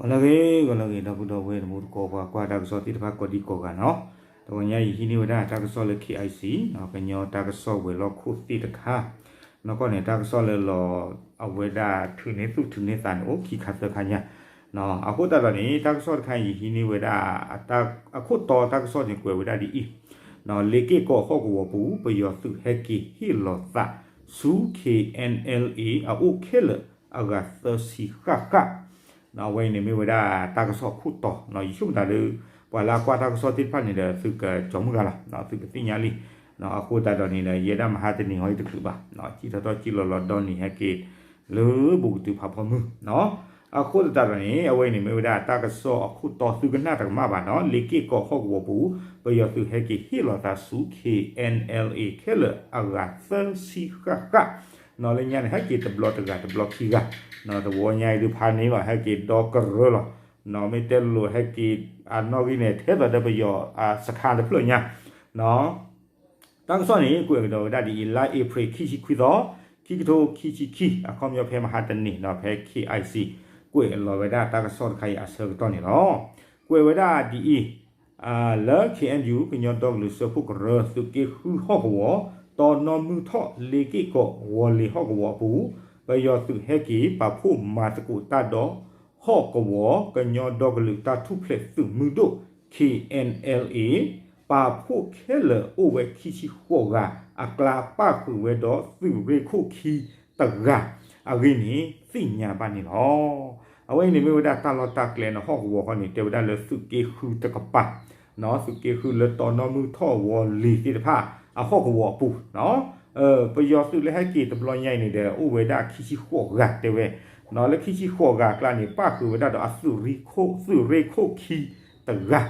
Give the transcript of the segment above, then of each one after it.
လၢအဂ့ၤ ဂီၤလၢအဂ့ၤ ဒီပုၢ်ဒီဝဲၢ်တံၤသကိး ပှၤကွၢ်တၢ်ကစီၣ်သ့ၣ်တဖၣ်ကိးဒံကိးဂၤနီၤ, တဂီၤညါအံၤဟံးန့ၢ်ဝဲဒၣ်တၢ်ကစီၣ်လၢ KIC ကညီတၢ်ကစီၣ်ဝဲၤလီၢ်ခိၣ်သ့ၣ်တခါ, နီၢ်ကီၢ်န့ၣ် တၢ်ကစီၣ်လၢလီၤအဝဲဒၣ်ထုးန့ၢ်သူၣ်ထုးန့ၢ်သးန့ၣ် အိၣ်ခံခါသၢခါညါ, အဃိသတးဒီးန့ၣ် တၢ်ကစီၣ်တခါအံၤယဟံးန့ၢ်ဝဲဒၣ် အခိၣ်တီတၢ်ကစီၣ်န့ၣ်ကွဲးဝဲဒၣ်ဒ်အံၤ, လ့က့ၢ်ကီၢ်ဟီၣ်ကဝီၤပူၤ ပယီၤသုးဟဲက့ၤဟ့ၣ်လီၤသးဆူ KNLA အအိၣ်ခဲလၢာ်အဂၤသၢဆံဃၣ်ဃၣ်, အဝဲအံၤန့ၣ်မ့ၢ်ဝဲဒၣ်တၢ်ကစီၣ်အခိၣ်တီ, ယဆိကမိၣ်တၢ်လၢ ပှၤလၢအကွၢ်တၢ်ကစီၣ်သ့ၣ်တဖၣ်န့ၣ်ဒီး သုကကၠီမုၢ်ဂၤလီၤ, သုကသ့ၣ်ညါလံ, အဃိသတးဒီးန့ၣ်ဒီး ယဲဒၣ်မဟါတနံၤဟီအံၤတချုးဘၣ်, ကံၣ်ထီၣ်ထီၣ်ကံၣ်လီၤလီၤဒီနံၤဟဲက့ၤ လၢဘူးကတုၤဖးဖီမုၢ်, အဃိသတးဒီးန့ၣ် အဝဲအံၤန့ၣ်မ့ၢ်ဝဲဒၣ်တၢ်ကစီၣ်အခိၣ်တီ သုကနၣ်တကမၣ်ဘၣ်နီၤ, လ့က့ၢ်ကီၢ်ဟီၣ်ကဝီၤပူၤ ပယီၤသုးဟဲက့ၤဟ့ၣ်လီၤသးဆူ KNLA ခဲလၢာ်အဂၤသၢဆံဃၣ်ဃၣ်, နီၤလၢညါန့ၣ် ဟဲက့ၤတဘျီတဂၤတဘျီခံဂၤ, နီၤတဝီညါအံၤဒုးဖးန့ၣ်လီၤ ဟဲက့ၤဒီကရၢလီၤ, နီၤမ့ၢ်တဲလိၤဟဲက့ၤ အနီၣ်ဂံၢ်န့ၣ် ထဲသိးဒီးပယီၤစခါတဖျၢၣ်ညါ, တၢ်ကစီၣ်န့ၣ် ကွဲးကဒီးဝဲဒၣ်ဒ်အံၤ လါအ့ဖြ့ၣ်ခံဆံခွံသီ, ခံကထိခံဆံခံ, အခီပညီဖဲမဟါတနံၤနီၤ ဖဲ KIC ကွဲးလီၤဝဲဒၣ်တၢ်ကစီၣ်တခါအံၤအဆၢကတီၢ်န့ၣ်လီၤ. ကွဲးဝဲဒၣ်ဒ်အံၤ, လၢ KNU ကညီဒီကလုာ်စၢဖှိၣ်ကရၢ သုးက့ဃုဟီၣ်ကဝီၤ, တီနီမုၢ်ထီၣ်လ့က့ၢ်ကီၢ်ဝီၤလ့ၤဟီၣ်ကဝီၤအပူၤ, ပယီၤသုးဟဲက့ၤပာ်ဖှိၣ်မၤသကိးတၢ်ဒီးဟီၣ်ကဝီၤ, ကညီဒီကလုာ်တၢ်ထူၣ်ဖျဲးသုးမုၢ်ဒိၣ် KNLA ပာ်ဖှိၣ်ခဲလၢာ်အိၣ်ဝဲခံဆံဃိးဂၤ, အကျါပၣ်ဃုာ်ဝဲဒီးသုးရ့ၣ်ခိၣ်ခံတဂၤ, အဂ့ၢ်န့ၣ် သ့ၣ်ညါဘၣ်န့ၣ်လီၤ. အဝဲအံၤန့ၣ်မ့ၢ်ဝဲဒၣ်တၢ်လီၢ်တၢ်ကျဲနီၤ ဟီၣ်ကဝီၤဃီန့ၣ် တဲဝဲဒၣ်လၢသုးက့ဃုတကပၤ, သုးက့ဃုလၢတီနီမုၢ်ထီၣ်ဝီၤလ့ၤသ့ၣ်တဖၣ် အဟီၣ်ကဝီၤအပူၤ, ပယီၤသုးလၢဟဲက့ၤတဘျီညါအံၤန့ၣ်ဒီး အိၣ်ဝဲဒၣ်ခံဆံဃိးဂၤတဲဝဲ, လၢခံဆံဃိးဂၤအကျါန့ၣ် ပၣ်ဃုာ်ဝဲဒၣ်ဒီးအသုးရ့ၣ်ခိၣ် သုးရ့ၣ်ခိၣ်ခံတဂၤ,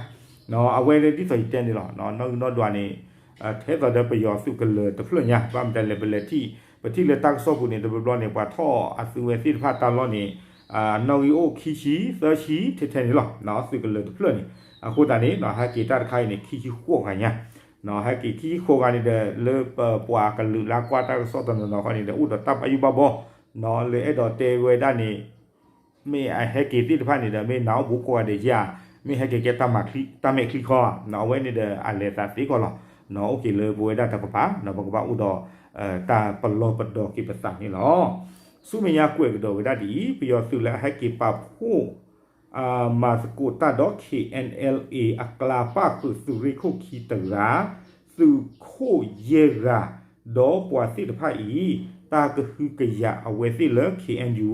အဝဲလၢဒ်သိးယတဲန့ၣ်လီၤ နီၢ်ဂံၢ်နီၢ်ဒွးန့ၣ် ထဲသိးဒီးပယီၤသုးကလၢၤတဖျၢၣ်ညါ ဘၣ်မတၤလဲၣ် ပလဲၤထံၣ် ပထံၣ်လၢတၢ်ကစီၣ်ပူၤန့ၣ် တဘျီဘျီန့ၣ် ပှၤထီၣ်အသုးဝဲသ့ၣ်တဖၣ်တၢ်လီၢ်န့ၣ် နီၣ်ဂံၢ်အိၣ်ခံဆံ သၢဆံ ထဲထဲန့ၣ်လီၤ, သုးကလၢၤတဖျၢၣ်န့ၣ်, အဃိသတးန့ၣ် ဟဲက့ၤတၢ်တခါအံၤန့ၣ် ခံဆံဃိးဂၤညါ, ဟဲက့ၤခံဆံဃိးဂၤန့ၣ်ဒီး လၢပပှၤကလုာ်လၢကွၢ်တၢ်ကစီၣ်တနီၤနီၤဃီန့ၣ်ဒီး အိၣ်ဒီးတၢ်ဘၣ်ယိၣ်ဘၣ်ဘီ, လၢအဲၣ်ဒိးတဲဝဲဒၣ်န့ၣ် မ့ၢ်အဟဲက့ၤသ့ၣ်တဖၣ်န့ၣ်ဒီး မ့ၢ်နၤအိၣ်ဘူးကိးဂၤဒဲးဧါ, မ့ၢ်ဟဲက့ၤကဲတၢ်မဲာ်ချံခီဧါ, အဝဲန့ၣ်ဒီးအလဲၤသးသ့ကီးလီၤ, အိၣ်က့ၤလၢပဝဲဒၣ်တကပၤ ပကဘၣ်အိၣ်ဒီး တၢ်ပလီၢ်ပဒီက့ၤပသးန့ၣ်လီၤ. ဆူမဲာ်ညါကွဲးကဒီးဝဲဒၣ်ဒ်အံၤ ပယီၤသုးလၢအဟဲက့ၤပာ်ဖှိၣ် မၤသကိးတၢ်ဒီး KNLA အကျါပၣ်ဃုာ်သုးရ့ၣ်ခိၣ်ခံတဂၤ, သုးခိၣ်ယဲၢ်ဂၤ, ဒီးပှၤသ့ၣ်တဖၣ်အံၤ တၢ်ကဟုကယာ်အဝဲသ့ၣ်လၢ KNU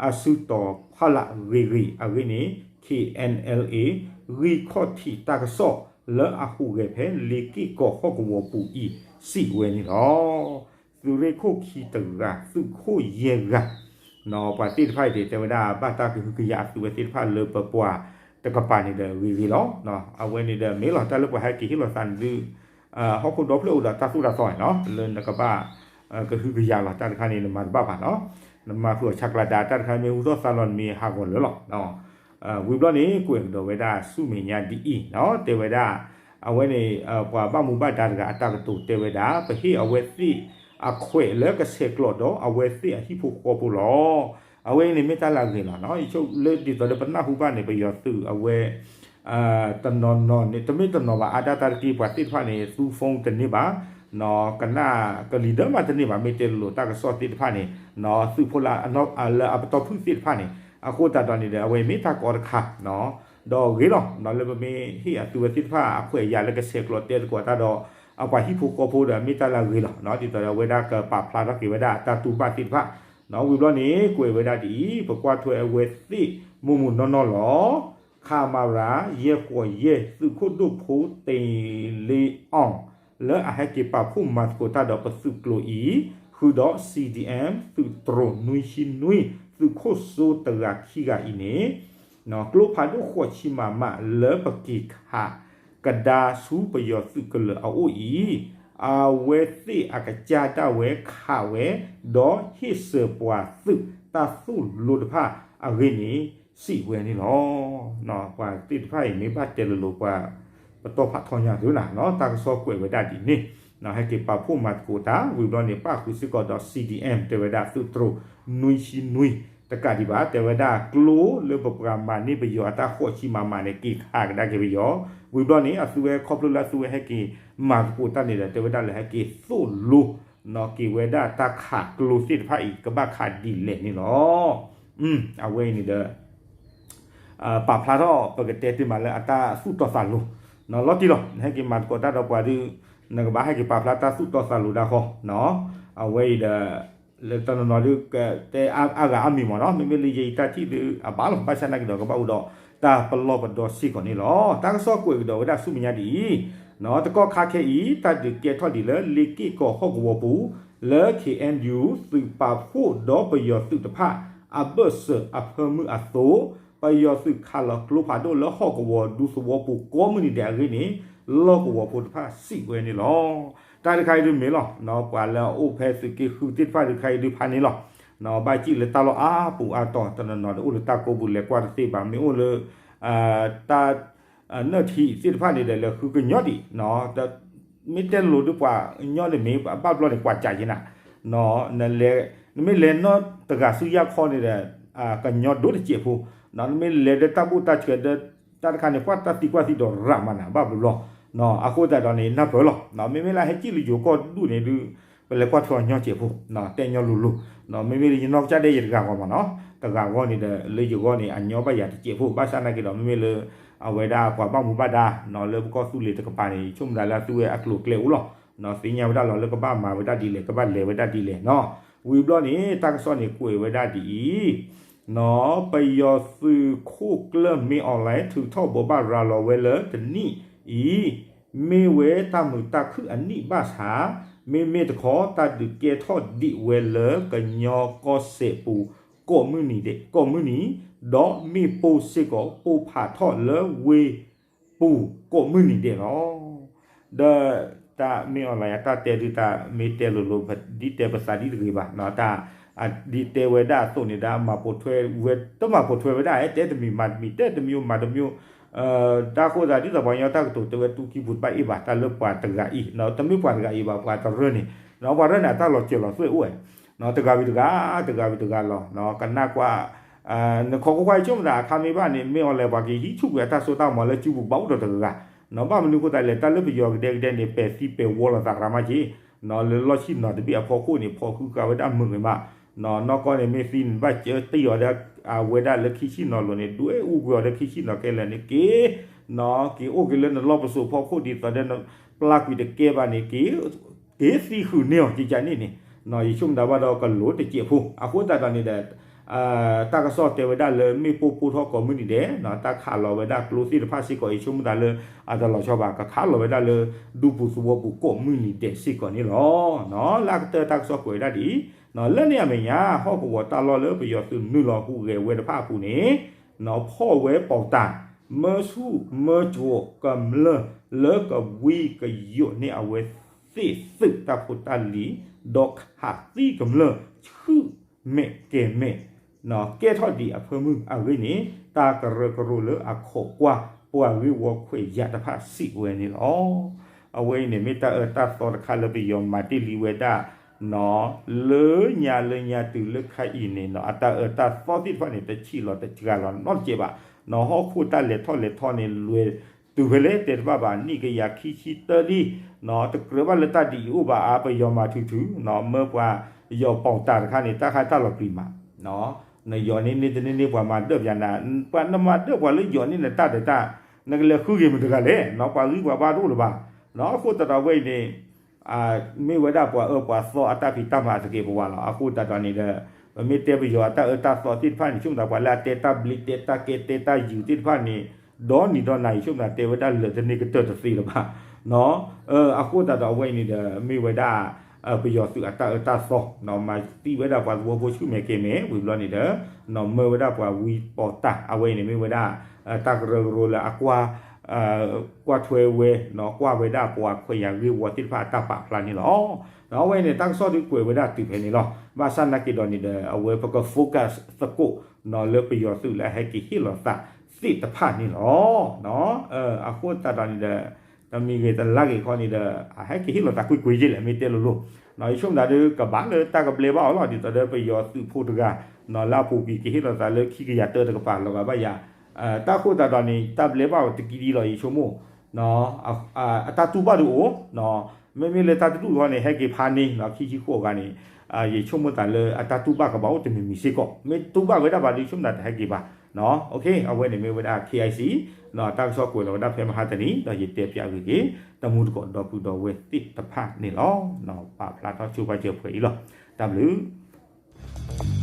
အစုတီၤဖီလာ်ဂ့ၤဂ့ၤအဂ့ၢ်န့ၣ် KNLA ဂံၢ်ခီၣ်ထံးတၢ်ကစီၣ်လၢအဟူးဂဲၤဖဲလ့က့ၢ်ကီၢ်ဟီၣ်ကဝီၤပူၤအံၤ စံးဝဲန့ၣ်လီၤ. သုးရ့ၣ်ခိၣ်ခံတဂၤ, သုးခိၣ်ယဲၢ်ဂၤ, ပှၤသ့ၣ်တဖၣ်အံၤတဲဝဲဒၣ် ဘၣ်တၢ်ကဟုကယာ်အသုးဝဲသ့ၣ်တဖၣ်လၢပပှၤတကပၤန့ၣ်ဒီးဂ့ၤဂ့ၤလီၤ. အဝဲန့ၣ်ဒီးမ့ၢ်လီၤတၢ်လၢပှၤဟဲက့ၤဟ့ၣ်လီၤသးန့ၣ်ဒုး ဟီၣ်ခိၣ်ဒီဖျၢၣ်အိၣ်ဒီးတၢ်သိၣ်တၢ်သီန့ၣ်လီၤ, လၢနကဘၣ် ကဟုကယာ်လီၤတၢ်တခါန့ၣ် နမၤတဘၣ်ဘၣ်နီၤ, နမၤဃုာ်အီၤဆါကျးဒါ တၢ်တခါမ့ၢ်ဟူထီၣ်သါလီၤနမ့ၢ်ဟးဂီၤလၢာ်လီၤ. ဝံၤဘျီန့ၣ် ကွဲးကဒီးဝဲဒၣ်ဆူမဲာ်ညါဒ်အံၤနီၤ, တဲဝဲဒၣ် အဝဲန့ၣ် ပှၤဘၣ်မူဘၣ်ဒါတဂၤအတၢ်ကတိၤတဲဝဲဒၣ် ပဟ့ၣ်အဝဲသ့ၣ်အခွဲးလၢကဆဲးကျိးဒီးအဝဲသ့ၣ်အဟံၣ်ဖိဃီဖိလီၤ. အဝဲအံၤန့ၣ်မ့ၢ်တၢ်လၢအဂ့ၤလီၤ. ယဆိကမိၣ်လၢဒ်သိးလၢပနၢ်ဟူဘၣ်န့ၣ် ပယီၤသုးအဝဲ တနီၤနီၤန့ၣ် တမ့ၢ်တနီၤဘၣ် အါဒၣ်တၢ်တက့ၢ် ပှၤသ့ၣ်တဖၣ်န့ၣ် သူ phone တန့ၢ်ဘၣ်, ကနၣ်ကလံၤဒၢမးတန့ၢ်ဘၣ် မ့ၢ်တဲလိၤလိၤတၢ်ကစီၣ်သ့ၣ်တဖၣ်န့ၣ် သုးဖိလၢအပတီၢ်ဖုၣ်သ့ၣ်တဖၣ်န့ၣ်, အဃိသတးဒီးန့ၣ်ဒီး အဝဲမ့ၢ်တၢ်ကီတခါ ဒီးဂ့ၤလီၤ လၢပမ့ၢ်ဟ့ၣ်အသုးဝဲသ့ၣ်တဖၣ်အခွဲးအယာ်လၢကဆဲးကျိးတဲသကိးတၢ်ဒီး အပှၤဟံၣ်ဖိဃီဖိဒီး မ့ၢ်တၢ်လၢအဂ့ၤလီၤ. ဒ်သိးဒီးအဝဲဒၣ်ကပာ်ဖျါထီၣ်က့ၤဝဲဒၣ်အတၢ်တူၢ်ဘၣ်သ့ၣ်တဖၣ်, ဝံၤဘျီန့ၣ် ကွဲးဝဲဒၣ်ဒ်အံၤ ပကွၢ်ထွဲအဝဲသ့ၣ်မိၢ်မိၢ်နီၢ်နီၢ်လီၤ. ခမရ ယဲၢ်ဃိးယဲၢ် သုးခိၣ်ဒိၣ်ဖိတ့ၤလ့အီၣ် လၢအဟဲက့ၤပာ်ဖှိၣ်မၤသကိးတၢ်ဒီးပသုးကျိၤအံၤ, ဃုာ်ဒီး CDM သုးတြိၤနွံဆံနွံ သုးခိၣ်စိတဂၤခံဂၤအံၤန့ၣ် ကျိဖးဒိၣ်ဃိးဆံ မမ လၢပက့ၤခးကဒါဆူပယီၤသုးကလၢၤအအိၣ်အံၤ, အဝဲသ့ၣ်အကစၢ်ဒၣ်ဝဲခးဝဲ ဒီးဟ့ၣ်စၢၤပှၤသုးတၢ်သိၣ်လိတဖၣ်အဂ့ၢ်န့ၣ် စံးဝဲန့ၣ်လီၤ. ပှၤသ့ၣ်တဖၣ်အံၤမ့ၢ်ဘၣ်တဲလိၤလိၤပှၤ ပတီၢ်ဖးထီညါသုနၤ, တၢ်ကစီၣ်ကွဲးဝဲဒၣ်ဒ်န့ၣ်, ဟဲက့ၤပာ်ဖှိၣ်မၤသကိးတၢ် ဝံၤဘျီန့ၣ် ပၣ်ဃုာ်စ့ၢ်ကီးဒီး CDM တဲဝဲဒၣ်သုးတြိၤနွံဆံနွံတ တကးဒံးဘၣ် တဲဝဲဒၣ်ကျိလၢပပှၤမၤန့ၢ်ပယီၤအတၢ်ဃိးဆံမးမးန့ၣ် က့ၤခးကဒါက့ၤပယီၤ, ဝံၤဘျီန့ၣ် အသုဝဲခီဖျိလၢအသုဝဲဟဲက့ၤမၤသကိးတၢ်န့ၣ်ဒီး တဲဝဲဒၣ်လၢဟဲက့ၤသိၣ်လိ က့ၤဝဲဒၣ်တၢ်ခးကျိသ့ၣ်တဖၣ်အံၤ ကဘၣ်ခးဒ်လဲၣ်န့ၣ်လီၤ. အဝဲအံၤန့ၣ်ဒီး ပာ်ဖျါထီၣ် ပကတဲတ့ၢ်မးလၢအတၢ်သူၣ်တီသးလိၤ လီၤတံၢ်လီၤ. နဟဲက့ၤမၤသကိးတၢ်ဒီးပှၤဒုး နကဘၣ်ဟဲက့ၤပာ်ဖျါတၢ်သူၣ်တီသးလိၤဒၣ်ဃီ အဝဲအံၤဒီး လၢတနီၤနီၤဒုး ကတဲအါဂၤအါမံၤမ့ၢ်နီၤ, မ့မ့ၢ်လၢယဲအံၤတၢ်ထံၣ်ဒုး အဘၣ်လီၤ ဘၣ်ဆၣ်နာ်က့ဒီး ကဘၣ်အိၣ်ဒီးတၢ်ပလီၢ်ပဒီစ့ၢ်ကီးန့ၣ်လီၤ. တၢ်ကစီၣ်ကွဲးကဒီးဝဲဒၣ်ဆူမဲာ်ညါဒ်အံၤ, တကီၢ်ခါခဲအံၤ တၢ်ဒုးကဲထီၣ်ဒံးလၢ လ့က့ၢ်ကီၢ်ဟီၣ်ကဝီၤပူၤ လၢ ခ့ၣ်အဲၣ်ယူၣ် သုးပာ်ဖှိၣ်ဒီးပယီၤသုးတဖၣ် အဘၢၣ်စၢၤအဖၢမုၢ်အသိး, ပယီၤသုးခးလီၤကျိဖးဒိၣ်လၢဟီၣ်ကဝီၤဒူသဝီပူၤကိးမုၢ်နံၤဒဲးအဂ့ၢ်န့ၣ် လီၢ်ကဝီၤဖိတဖၣ်စံးဝဲန့ၣ်လီၤ. တၢ်တခါအံၤဒုးမ့ၢ်လီၤ, ပှၤလၢအအိၣ်ဖဲသုးက့ဃုသ့ၣ်တဖၣ်ဒုးခါအံၤဒုးဖးန့ၣ်လီၤ. ဘၣ်စံးလၢတၢ်လီၢ်အါပူၤအါတီၤ တနီၤနီၤဒီးအိၣ်လၢတၢ်ကိးပူၤလဲၤကွၢ်တသ့ဘၣ်, မ့ၢ်အိၣ်လၢ တၢ် နၢၣ်ထံးသ့ၣ်တဖၣ်န့ၣ်ဒီး လဲၤဃုကညီဒံး, မ့ၢ်တဲလိၤဒုးပှၤညီန့ၣ်မ့ၢ်ဘၣ်ဘျီန့ၣ် ကွၢ်ကးက့ၤနၤ, နမ့ၢ်လဲၤနီၢ်တဂၤဆူယၢ်ခီန့ၣ်ဒီး ကညီဒိၣ်တစဲးဖိ, နမ့ၢ်လဲၤဒီးတၢ်ဘူၣ်တၢ်ဆှဲးဒီး တၢ်တခါန့ၣ် ကွၢ်တၢ်သံကွၢ်သံဒီးရၤမးနၤ ဘၣ်ဘျီဘျီ, အဃိသတးဒီးန့ၣ် နၢ်ပၢၢ်လီၤ. မ့မ့ၢ်လၢဟဲကံၣ်လၢယိၤကီၢ်ဒူၣ်န့ၣ်ဒုး ပလဲၤကွၢ်ထွဲအီၤညီစဲးဖိ, တဲညီလိၤလိၤ, မ့မ့ၢ်လၢယနီၢ်ကစၢ်ဒဲးယတဂၤဂီၢ်မးနီၤ, တဂၤဂီၢ်န့ၣ်ဒီး လၢယဂီၢ်န့ၣ် အညီဘၣ်ယၤတစဲးဖိ, ဘၣ်ဆၣ်နာ်က့ဒီး မ့မ့ၢ်လၢ အဝဲဒၣ်ပှၤဘၣ်မူဘၣ်ဒါ လၢပကီၢ်သူလ့ၤတကပၤန့ၣ် ယဆိကမိၣ်သးလၢအသုဝဲအကျိၤအကျဲအိၣ်လီၤ, သ့ၣ်ညါဝဲဒၣ်လီၤလၢကဘၣ်မၤဝဲဒၣ်ဒ်လဲၣ် ကဘၣ်လဲၤဝဲဒၣ်ဒ်လဲၣ်နီၤ. ဝံၤဘျီန့ၣ် တၢ်ကစီၣ်န့ၣ်ကွဲးဝဲဒၣ်ဒ်အံၤ နီၤ ပယီၤသုးခိၣ်ကျၢၢ်မ့ၢ်အီၣ်လဲၣ် ထုးထီၣ်ဘိးဘၣ်ရၤလီၤဝဲလၢတနံၣ်အံၤ မ့ၢ်ဝဲတၢ်မုာ်တၢ်ခုၣ်အနံၣ်ဘၣ်ဆၣ်, မ့မ့ၢ်တခီ တၢ်ဒုးကဲထီၣ်ဒံးဝဲလၢကညီကီၢ်စဲၣ်ပူၤ ကိးမုၢ်နံၤဒဲး ကိးမုၢ်နံၤ, ဒီးမ့ၣ်ပိၢ်စ့ၢ်ကီးပိၢ်ဖးထီၣ်လၢဝ့ၢ်ပူၤကိးမုၢ်နံၤဒဲးလီၤ. ဒီးတၢ်မ့ၢ်အီၣ်လဲၣ်အတၢ်တဲဒုးတၢ်မ့ၢ်တဲလိၤလိၤ ဒ်တဲပသးဒ်တဂ့ၤဘၣ်, တၢ်ဒ်တဲဝဲဒၣ်အသိးန့ၣ် ဒ်မၤပိာ်ထွဲဝဲ တမၤပိာ်ထွဲဝဲဒၣ် တဲတမံၤမၤတမံၤ တဲတမံၤမၤတမံၤ တၢ်ဃိသးဒ်သိးပှၤကညီတၢ်ကတိၤတဲဝဲ တူၢ်ကံၢ်ပူၤတဘၣ်အ့ၣ်ဘၣ် တၢ်လၢပှၤတဂၤအံၤ, တမ့ၢ်ပှၤတဂၤအံၤဘၣ် ပှၤတရၢၢ်န့ၣ်, ပှၤရၢၢ်န့ၣ် အတၢ်လီၤစၢၤလီၤသွဲၣ်အိၣ်ဝဲ, တဂၤဝံၤတဂၤ တဂၤဝံၤတဂၤလီၤ, ကနၣ်ကွၢ် နခီခိၣ်ခွါဆိကမိၣ်သးအခါမ့ၢ်ဘၣ်န့ၣ် မ့ၢ်အီၣ်လဲၣ်ပှၤကဟံးဆူၣ်ကွံာ်အတၢ်စိတၢ်ကမီၤလၢစုပူၤဘၣ်အိၣ်ဒီးတဂၤဂၤ, ဘၣ်မနုၤအဃိသတးလဲၣ် တၢ်လၢပယီၤကဒဲကဒဲန့ၣ် ပဲာ်သံပဲာ်ဝီလိာ်သးရၤမးက့ၤ, လၢလီၢ်ဆံၣ်နီၤတဘ့ၣ်အဖီခိၣ်န့ၣ် ဖီၣ်ဃုာ်ဃာ်ဝဲဒၣ်မုာ်ဂ့ၤမး, နီၢ်ကီၢ်န့ၣ် မ့ၢ်သံန့ၣ် ဘၣ်စၢတ့ၢ်အီၤဒီး အဝဲဒၣ်လၢခံဆံၣ်နီၤလိၤန့ၣ် ဒွဲၣ်အူကွံာ်အီၤဒီးခံဆံၣ်နီၤခဲလၢာ်န့ၣ် က့ၤ က့ၤအိၣ်က့ၤလၢနလီၢ်ပစိာ်ဖီခိၣ်ဒ်သိးဒီး ပျၢ်ကွံာ်တကဲဘၣ်န့ၣ် က့ၤသံဃုာ်န့ၢ်အီၤကကန့ၣ်န့ၣ်, ယဆိကမိၣ်သးဘၣ်ဒီးကလိၤတစဲးဖိ အဃိသတးဒီးန့ၣ်ဒီး တၢ်ကစီၣ်တဲဝဲဒၣ်လၢမ့ၣ်ပိၢ်ပိၢ်ထီၣ်ကိးမုၢ်နံၤဒဲး, တၢ်ခးလီၤဝဲဒၣ်ကျိသ့ၣ်တဖၣ်စ့ၢ်ကီး ယဆိကမိၣ်သးလၢ အတလီၤဆီဘၣ် ကခးလီၤဝဲဒၣ်လၢ ဒူပူၤသဝီပူၤကိးမုၢ်နံၤဒဲးစ့ၢ်ကီးန့ၣ်လီၤ. လၢအကတၢၢ်တၢ်ကစီၣ်ကွဲးဝဲဒၣ်ဒ်အံၤ, လၢန့ၣ်အမဲာ်ညါ ဟီၣ်ကဝီၤတၢ်လီၢ်လၢပယီၤသုးနုာ်လီၤဟူးဂဲၤဝဲတဖၣ်အပူၤန့ၣ် ဖီၣ်ဝဲပီးတၢ် မၢဆူၣ်မၢကၠိၤကမျၢၢ်လၢကဝံကယိးန့ၢ်အဝဲသ့ၣ်သုးတၢ်ဖိတၢ်လံၤ, ဒီးခးသံကမျၢၢ်ဆူၣ်မဲာ်ကဲၤမဲာ် ကဲထီၣ်ဒံးအဖၢမုၢ်အဂ့ၢ်န့ၣ် တၢ်ကရၢကရိလၢအခီၣ်ကွၢ် ပှၤဂ့ၢ်ဝီခွဲးယာ်တဖၣ်စံးဝဲန့ၣ်လီၤ. အဝဲအံၤန့ၣ်မ့ၢ်တၢ်အၢတၢ်သီတခါလၢပယီၤမၤတ့ၢ်လံဝဲဒၣ် လၢညါလၢညါတုၤလၢခါအံၤန့ၣ် အတၢ်အၢတၢ်သီသ့ၣ်တဖၣ်န့ၣ် တဆံးလီၤတစှၤလီၤနီတစဲးဘၣ်. ဟီၣ်ခိၣ်တၢ်လဲၤထီၣ်လဲၤထီန့ၣ် လဲၤတုၤဖဲလဲၣ်တဲတဘၣ်ဘၣ် နံၣ်ကယၤခံဆံတၢလံ, တကြၢးဘၣ်လၢတၢ်ဒ်အံၤအိၣ်ဘၣ်အါ ပယီၤမၤထုးထုး မၢပှၤယီၤပီးတၢ်တခါန့ၣ် တၢ်ခါတၢ်လီၤပျံၤမး နယီၤန့ၢ်န့ၢ်တန့ၢ်န့ၢ်ပှၤမၤဒၢၣ်ပယၤနၤ, ပှၤနမၤဒၢၣ်ပှၤလၢယီၤန့ၢ်နတၢ်ဒီးတၢ် နကလဲၤဃုဂ့ၤမတၤတဂၤလဲၣ်, ပှၤဂံၢ်ပှၤဘါတအိၣ်လၢၤဘၣ်. အဃိသတးဒီးဝဲအံၤန့ၣ် မ့ၢ်ဝဲဒၣ်ပှၤအၢပှၤသီအတၢ်ဖံးတၢ်မၤအသကဲးပဝးလီၤ. အဃိသတးဒီးန့ၣ်ဒီး ပမ့ၢ်တဲပယီၤအတၢ်အၢတၢ်သီသ့ၣ်တဖၣ်န့ၣ် ဆိကမိၣ်သးပှၤလၢအတဲတၢ်ဘျံးတဲတၢ်ကဲတဲတၢ်ယုာ်သ့ၣ်တဖၣ်န့ၣ် ဒီနံၤဒီနၤအံၤ ဆိကမိၣ်သးတဲဝဲဒၣ်လၢာ်တန့ၢ်ကတၢၢ်တသ့လၢၤဘၣ်. အဃိသတးဒီးအဝဲအံၤန့ၣ်ဒီး မ့ၢ်ဝဲဒၣ် ပယီၤသုးအတၢ်အၢတၢ်သီ မၤသံဝဲဒၣ်ပှၤသဝီဖိဆူၣ်မဲာ်ကဲၤမဲာ် ဝံၤဘျီန့ၣ်ဒီး မၢဝဲဒၣ်ပှၤဝံပီးတၢ် အဝဲအံၤန့ၣ်မ့ၢ်ဝဲဒၣ် တၢ်ကရၢကရိလၢအကွၢ် ကွၢ်ထွဲဝဲ ကွၢ်ဝဲဒၣ်ပှၤခွဲးယာ်ဂ့ၢ်ဝီသ့ၣ်တဖၣ်အတၢ်ပာ်ဖျါန့ၣ်လီၤ. အဝဲအံၤန့ၣ် တၢ်ကစီၣ်ဒုးကွဲးဝဲဒၣ်တုၤဖဲန့ၣ်လီၤ. ဘၣ်ဆၣ်နာ်က့ဒီးန့ၣ်ဒီး အဝဲပက focus သကိး လၢပယီၤသုးလၢအဟဲက့ၤဟ့ၣ်လီၤသးသ့ၣ်တဖၣ်န့ၣ်လီၤ. အဃိသတးဒီးန့ၣ်ဒီး တမံၤဂ့ၤတလါဂ့ၤခီန့ၣ်ဒီး အဟဲက့ၤဟ့ၣ်လီၤသးကွ့ၢ်ကွ့ၢ်ယဲလဲၣ် မ့ၢ်တဲလိၤလိၤ, ယဆိကမိၣ်သးဒီး ကဘၣ်လၢတၢ်ကဘျဲဘၣ်အီၤလီၤ. ဒ်သိးဒီးပယီၤသုးဖိတဂၤ လၢအပူၤကွံာ်ကဟ့ၣ်လီၤသးလၢခံကယၤတၢတကပၤ လီၤဂာ်ဘၣ်ယၤ, တၢ်ဃိသတးဒီးန့ၣ် တၢ်ဘျဲဘၣ်အီၤတကံဒံလီၤ ယဆိကမိၣ် အတၢ်တူၢ်ဘၣ်ဒုးအိၣ်, မ့မ့ၢ်လၢတၢ်တတူၢ်ဃီန့ၣ် ဟဲက့ၤဖးန့ၢ် ခံဆံဃိးဂၤန့ၣ် ယဆိကမိၣ်သးလၢအတၢ်တူၢ်ဘၣ်ကဘၣ်အိၣ်တမံၤမံၤစ့ၢ်ကီး, မ့ၢ်တူၢ်ဘၣ်ဝဲဒၣ်ဘၣ်ဒီး ယဆိကမိၣ်သးတဟဲက့ၤဘၣ်. အဝဲန့ၣ်မ့ၢ်ဝဲဒၣ် ခ့ၣ်အါစံၣ် တၢ်ကစီၣ်ကွဲးလီၤဝဲဒၣ်ဖဲမဟါတနံၤ ဒီးယတဲပၠးဂ့ၤက့ၤ တမူတကိးဒီပုၢ်ဒီဝဲၢ်သ့ၣ်တဖၣ်န့ၣ်လီၤ. ပာ်ဖျါထီၣ်ဆိပာ်စၢၤပှဲၤအံၤလီၤ. တၢ်ဘျုး